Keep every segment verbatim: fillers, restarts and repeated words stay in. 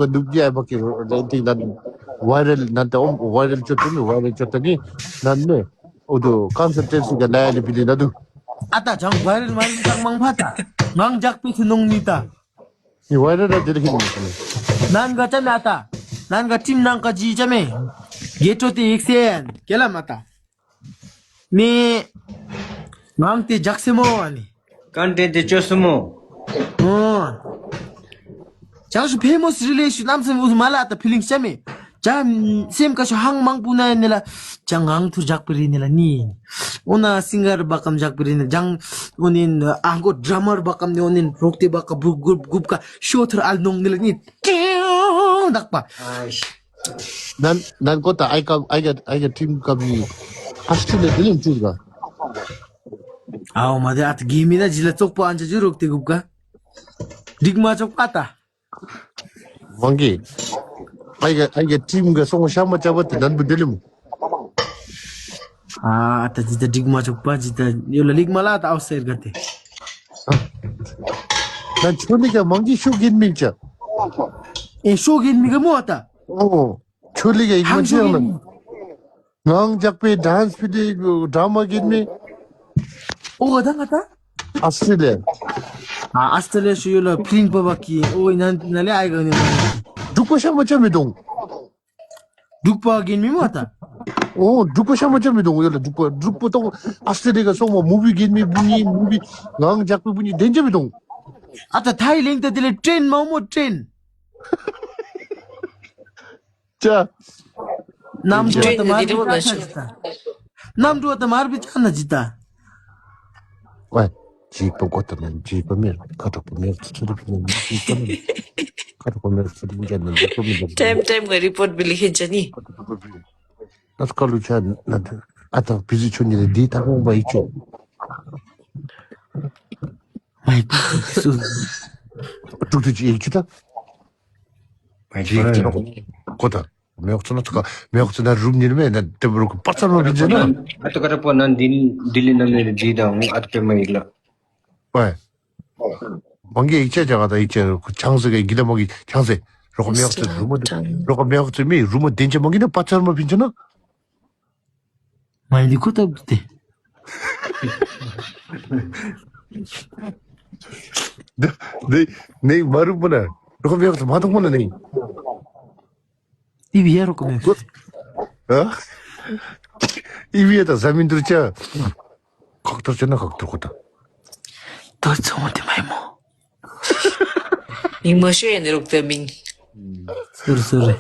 པ་ནུབ་ཀྱི་ཨའི་བ་ཀི་རེ་ཊིང་ནང་ཝའི་རཱལ་ནང་ཏེ་ཨོམ་ཝའི་རཱལ་ཅོ་ཏེ་མི་ཝའི་རཱལ་ཅོ་ཏེ་གི་ནང་ནེ་འོ་དུ་ཀོན་སཱལ་ཊེན་སི་ག་ལ་ཡ་ལི་བི་ལི་ན་དུ། ཨ་ཏ་ཅང་ཝའི་རཱལ་ཝའི་རཱལ་ཏང་མང་ཕ་ཏ། ངང་ཇག་པི་ཚུ་ནོང་ནི་ཏ། ནི་ཝའི་རཱལ་ར་དེ་ར་ཧིན་ནི། ནན་ག་ཅ་མེ་ཨ་ཏ། ནན་ག་ཊིམ་ནང་ཀ་ཇི་ཅ་མེ། གེ་ཏོ་ཏེ་ཡེག་སེན་ཀེ་ལ་མ་ཏ། མེ། ངང་ཏེ་ཇག་སེ་མོ་ཨ་ནི། ཀོན་ཊེནཊ་ཏེ་ཅོ་སེ་མོ། ཨོ། ཅང་སུ་ཕེ་མོ་སི་རི་ལེ་ཤིན་ལམ་སེམ་འུ་མ་ལ་ཏ་ཕི་ལིང་ཤ་མེ། ཅང་སེམས་ཀ་ཤོ་ཧང་མང་པུ་ན་ནི་ལ། ཅང་ངང་ཐུར་ཇག་པི་རི་ནི་ལ་ནི། འོ་ན་སིང་གར་བ་ཀམ་ཇག་པི་རི་ནི་ལ་ཅང་། འོ་ནི་ཨ་གོ་ཌྲ་མར་བ་ཀམ་ནི་འོ་ནི་རོག་ཏེ་བ་ཀ་བུ་གུབ་གུབ་ཀ་ཤོ་ཐུར་ཨལ་ནོང་ནི་ལ་ནི། ཏིང་དག་པ། ཨའི་ཤ། ནན་ནན་ཀོ་ཏ་ཨའི་ཀ་ཨའི་ཀ་ཨའི་ཀ་ཊིམ་ཀ་བི་ཨཱོས་ཊྲེ་ལི་ཡ་དེ་ལས་ཅུར་ག། ཨའོ་མ་དེ་ཨ་ཏ་གེ་མི་ན་ཇི་ལ་ཙོག་པ་ཨན་ཅ་ཇུ་རོག་ཏེ་གུབ་ག། འགྲིག་མ་ཙོག་པ་ཏ། མང་གི། ཨའི་ཀ་ཨའི་ཀ་ཊིམ་ག་སོང་ཤ་མ་ཅ་བ་ཏེ་ནན་བུ་དེ་ལས་མོ། ཨ་ཏ་ཇི་ཏ་འགྲིག་མ་ཙོག་པ་ཇི་ཏ་ཡོ་ལ་ལིག་མ་ལ་ཏ་ཨའོ་སེར་ག་ཏེ། ནན་ཆོ་ལི་ག་མང་གི་ཤོ་གིན་མི་ཅ། ཨེ་ཤོ་གིན་མི་ག་མོ་ཨ་ཏ། ཨོ། ཆོ་ལི་ག་ཡིག་མ་ཧང་ཅི་ཤོ་ཡང་གིན་ན། མི། ངང་ཇག་པེ་ཌཱནསི་ཕི་ཏེ་ཌྲ་མ་གིན་མི། ཨོ་ག་ཏ་ག་ཏ། ཨཱོས་ཊྲེ་ལི་ཡ། ཨ་ཨཱོས་ཊྲེ་ལི་ཡ་ཤུ་ཡོ་ལ་ཕི་ལིང་པ་བ་ཀི་ཨོ་ན་ན་ལེ་ཨའི་ག་ནི་མ། འབྲུག་པ་ཤ་མ་ཅ་མི་དོང་། འབྲུག་པ་གིན་མི་མ་ཏ། ཨོ་འབྲུག་པ་ཤ་མ་ཅ་མི་དོང་ཡོ་ལ་འབྲུག་པ་འབྲུག་པ་དོང་ཨཱོས་ཊྲེ་ལི་ཡ་ག་སོང་མ་མུ་བི་གིན་མི་བུ་ནི་མུ་བི་ངང་ཇག་པེ་བུ་ནི་དེན་ཅ་མི་དོང་། ཨ་ཏ་ཐའི་ལེང་ཏ་དེ་ལས་ཊྲེན་མ་མོ་ཊྲེན། ཅ། ནམ་དུ་ཨ་ཏ་མར་བི་ཅ་ན་ཇི་ཏ། ནམ་དུ་ཨ་ཏ་མར་བི་ཅ་ན་ཇི་ཏ། ཝའི། ཇི་པ་གོ་ཏ་ནི་ཇི་པ་མེར་ཁ་ཐོག་པ་མེར་ཚུ་ཚུ་རུ་ནི་ཇི་པ་མེར་ཁ་ཐོག་པ་མེར་ཚུ་རུ་ནི་ཇི་པ་མེར། ཊའིམ་ཊའིམ་ག་རི་པོརཊ་བི་ལི་ཧེན་ཅ་ནི། ནཱ་སྐལ་ལུ་ཆ་ན་ཨ་ཏ་བི་ཟི་ཆོ་ནི་རེ་འདི་ད་ཁོང་བ་ཡིག་ཆོ། མའི་ཀ་སུ། ཏུག་ཏུག་ཅིག་ཡིག་ཆོ་ད། མའི་ཀ་ཅིག་ཡིག་ཆོ་ད་ཁོ་ད། མེ་འོག་ཚུ་ན་ཚུ་ཀ་མེ་འོག་ཚུ་ན་རུམ་ཉིར་མེ་ན་ཏེ་བུ་རུ་ཀ་པ་ཚར་མ་བི་ཟེར་ན། ཨ་ཏུ་ཀ་ར་པོ་ནང་འདི་ལི་ནང་མེ་རི་འདི་དང་ཨ་ཏུ་པེ་མ་ཡིག་ལ། ཝའི། མང་གི་ཡིག་ཆ་ཅ་ག་ད་ཡིག་ཆ་ཆང་ས་གི་གི་ད་མང་གི་ཆང་ས་རོགས་མེ་འོག་ཚུ་རུམ་མ་རོགས་མེ་འོག་ཚུ་མི་རུམ་མ་དེན་ཅ་མང་གི་ན་པ་ཚར་མ་བི་ཟེར་ན། མ་ཡི་ལི་ཁོ་ཐབ་ཏེ། ནི་ནི་མ་རུམ་མ་ན་རོགས་མེ་འོག་ཚུ་མ་ཐོང་མ་ན་ནི། ཏི་བི་ཡ་རོགས་མེ་འོག་ཚུ། ཨ། ཨི་བི་ཡ་ད་ཟ་མིན་དུར་ཅ། ཁག་ཐུར་ཅ་ན་ཁག་ཐུར་ཁོ་ད། ཏོ་ཚོ་མོ་ཏེ་མ་ཡི་མོ། མིང་མ་ཤོ་ཡ་ནི་རོགས་ཏེ་མིང་། སུར་སུར་རེ།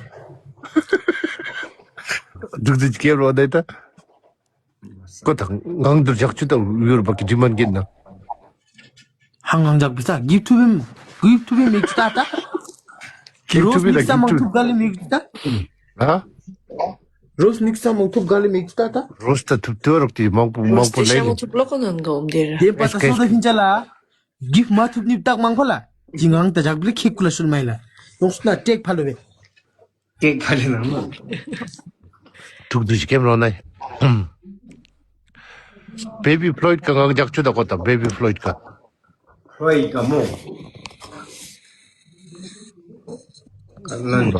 འབྲུག་ཏུ་སྐྱེ་རོ་ད་ད། ཁོ་ད་ངང་དུ་ཇག་ཆུ་ད་ཡོར་བ་ཀི་ཌི་མཱནཌ་གིན་ན། ཧང་ཧང་ཇག་པི་ས་གིབ་ཐུབ་བིམ་གིབ་ཐུབ་བིམ་མིག་ཏ་ཏ། གིབ་ཐུབ་བི་ལ་གིབ་ཐུབ། རོས་ནིག་ས་མང་ཐུབ་ག་ལི་མིག་ཏ། ཧ། རོས་ནིག་ས་མང་ཐུབ་ག་ལི་མིག་ཏ་ཏ། རོས་ཏ་ཐུབ་ཏུ་རོགས་ཏེ་མང་པོ་མང་པོ་ལེ་ལེ། ཐུབ་ལོ་ཁོ་ནང་གོམ་དེ་ར། དེ་པ་ཏ་སོ་ད་ཧིན་ཅ་ལ། གིབ་མ་ཐུབ་ནི་བཏགས་མང་ཁོ་ལ། ཇི་ངང་ཏ་ཇག་པི་ལི་ཁེ་ཀུ་ལ་ཤུལ་མ་ཡི་ལ། ཡོངས་སུ་ན་ཀྲེག་ཕ་ལོ་བེ། ཀྲེག་ཕ་ལོ་ན་མ། ཐུག་དུ་ཞིག་ཀེམ་རོ་ནའི། བེ་བི་ཕ་ལོའིཌ་ཀ་ངང་ཇག་ཆུ་ད་ཁོ་ད་བེ་བི་ཕ་ལོའིཌ་ཀ། ཕ་ལོའིཌ་ཀ་མོ། ཀ་ལན།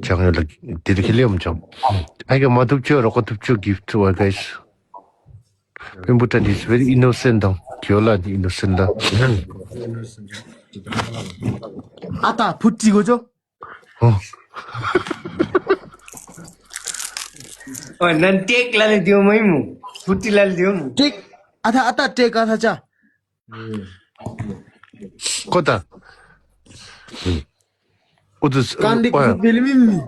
ཅང་ཡོད་ལ་དེ་རིགས་ལེམ་ཅང་། ཨའི་ག་མ་ཐུབ་ཆོ་རོགས་ཐུབ་ཆོ་གིབ་ཐུབ་ཨའི་ག་ཨིས། པིམ་པུ་ཏན་is very innocent དང་ཁྱོད་ལ་ཨིན་ནོ་སེན་ད། ཨ་ཏ་ཕུ་ཏི་གོ་ཅོ། ཨོ། ཨོ་ནན་ཏེག་ལ་ལེ་དེའོ་མ་ཡིན་མོ། ཕུ་ཏི་ལ་ལེ་དེའོ་མོ། ཏེག། ཨ་ཏ་ཨ་ཏ་ཏེག་ཨ་ཏ་ཅ། ཁོ་ད། ཨུ་ཙི། ཀན་ཏེག་ཨོ་ཡ། ཕུ་བེ་ལི་མི་མི།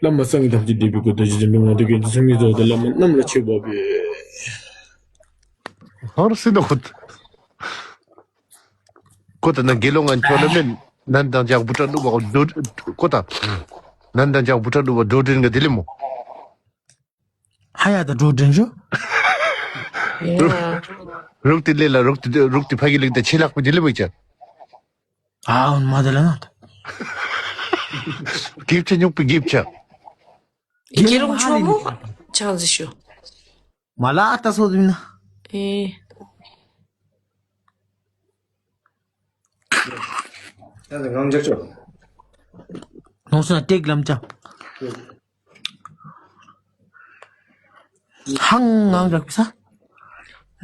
བླ་མ་སངས་རྒྱས་ཐམས་ཅད་འདས་པའི་སྐུ་དང་། རྗེ་བཙུན་མི་མངོན་དང་མཁན་ཆེན་བསམ་ཡས་གཙོ་བོ་དང་། བླ་མ་རྣམས་ལ་མཆོད་པ་འབུལ། ཧར་སི་ནོ་ཁོ་ད། ཁོ་ད་ན་དགེ་སློང་ང་ཁྱོད་ལ་མེན། ནན་དང་ཇག་བུ་ཏྲ་ནུ་བ་ཁོ་ད། ནན་དང་ཇག་བུ་ཏྲ་ནུ་བ་འགྲོ་དྲན་ག་དེ་ལེ་མོ། ཧ་ཡ་ད་འགྲོ་དྲན་ཤོ། རོགས་ཏེ་ལེ་ལ་རོགས་ཏེ་རོགས་ཏེ་ཕ་གི་ལེགས་ད་ཆེ་ལག་པ་དེ་ལེ་མོ་ཅ། ཨ་འོན་མ་དེ་ལ་ན་ད། གིབ་ཆ་ཉོག་པའི་གིབ་ཆ། དགེ་སློང་ཆོ་མོ་ཅང་ཟེར་ཤོ། མ་ལ་ཨ་ཏ་སོ་དུ་མིན་ན། ཨེ། ད་ངང་རྒྱག་ཆོག། ནོར་སོང་ན་ཏེག་ལམ་ཅ། ཧང་ངང་རྒྱག་ས།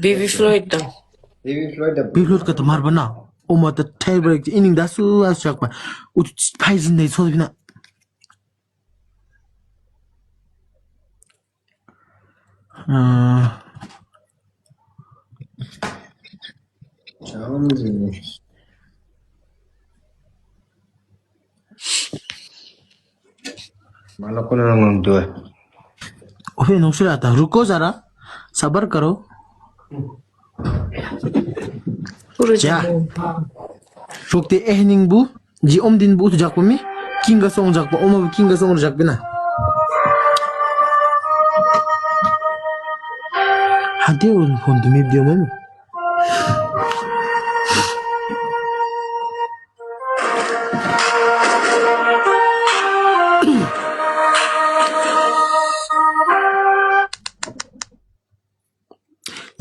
པིང་ཕློའིཌ་དང་། པིང་ཕློའིཌ་དང་། པིང་ཕློའིཌ་ག་ད་མར་བ་ན། ཨོ་མ་ད་ཐལ་བ་རེག་ཨིན་ནིང་ད་སུ་ཨ་ཤག་པ། ཨུ་ཐུ་ཕའི་ཟིན་ནེ་ཚོ་བི་ན། ཨ། མ་ལ་ཁོ་ན་ངང་དུ། ཨོ་ཧེ་ནོ་ཤི་ར་ད་རུ་ཀོ་ཟ་ར། སབར་ཀ་རོ། ཕུ་རུ་ཇ། ཇ། ཕུག་ཏེ་ཨེ་ནིང་བུ། ཇི་ཨོམ་དིན་བུ་ཐུ་ཇག་པ་མི། ཀིང་ག་སོང་ཇག་པ་ཨོ་མ་བུ་ཀིང་ག་སོང་རུ་ཇག་པ་ན། ཧ་ཏེ་འོན་ཕོན་དུ་མེབ་དེ་མོ་མི།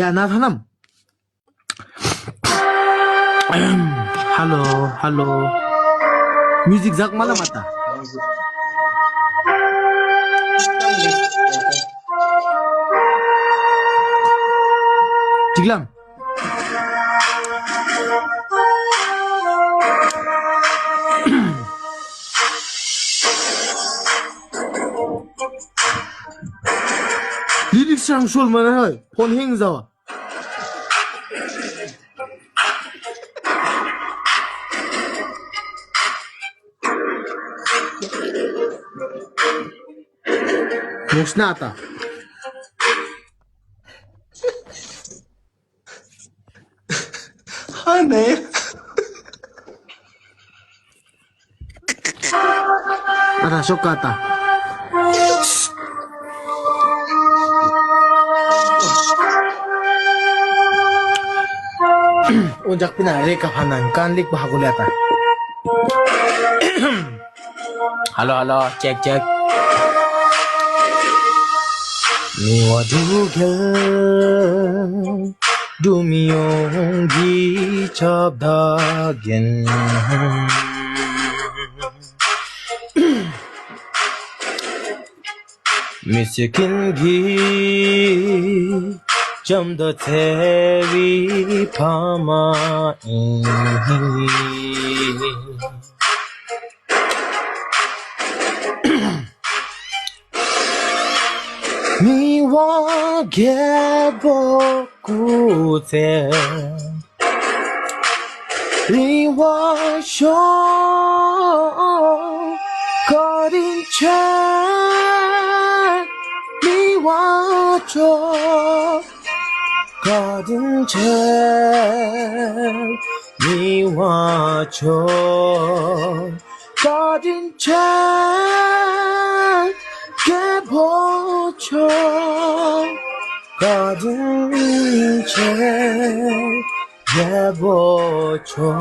ཡ་ན་ཐ་ནམ། ཧ་ལོ་ཧ་ལོ། མིའུ་ཟིག་ཟག་མ་ལ་མ་ཏ། ཅིག་ལམ། ལི་རིགས་ཤང་ཤོལ་མ་ན་ཧ་ཕོན་ཧེང་ཟ་བ། མུཤ་ན་ཏ། ཧ་ནེ། ཨ་ར་ཤོ་ཀ་ཏ། འོ་ཇག་པི་ན་རེ་ཀ་ཕ་ནང་ཀན་ལིག་པ་ཧ་གོ་ལེ་ཏ། ཧ་ལོ་ཧ་ལོ། ཅེག་ཅེག། མི་བ་དུ་གེ་དུ་མི་ཡོང་གི་ཆབ་ད་གེན། མི་སེ་ཀིན་གི་ཅམ་ད་ཚེ་བི་ཕ་མ་ཨིན། མི་བ་གེ་བོ་ཀུ་ཚེ། རི་བ་ཤོ་ཀ་རིན་ཆེ། རི་བ་ཤོ་ཀ་རིན་ཆེ། རི་བ་ཤོ་ཀ་རིན་ཆེ། གེ་བོ་ཤོ་ཀ་རིན་ཆེ། གེ་བོ་ཤོ།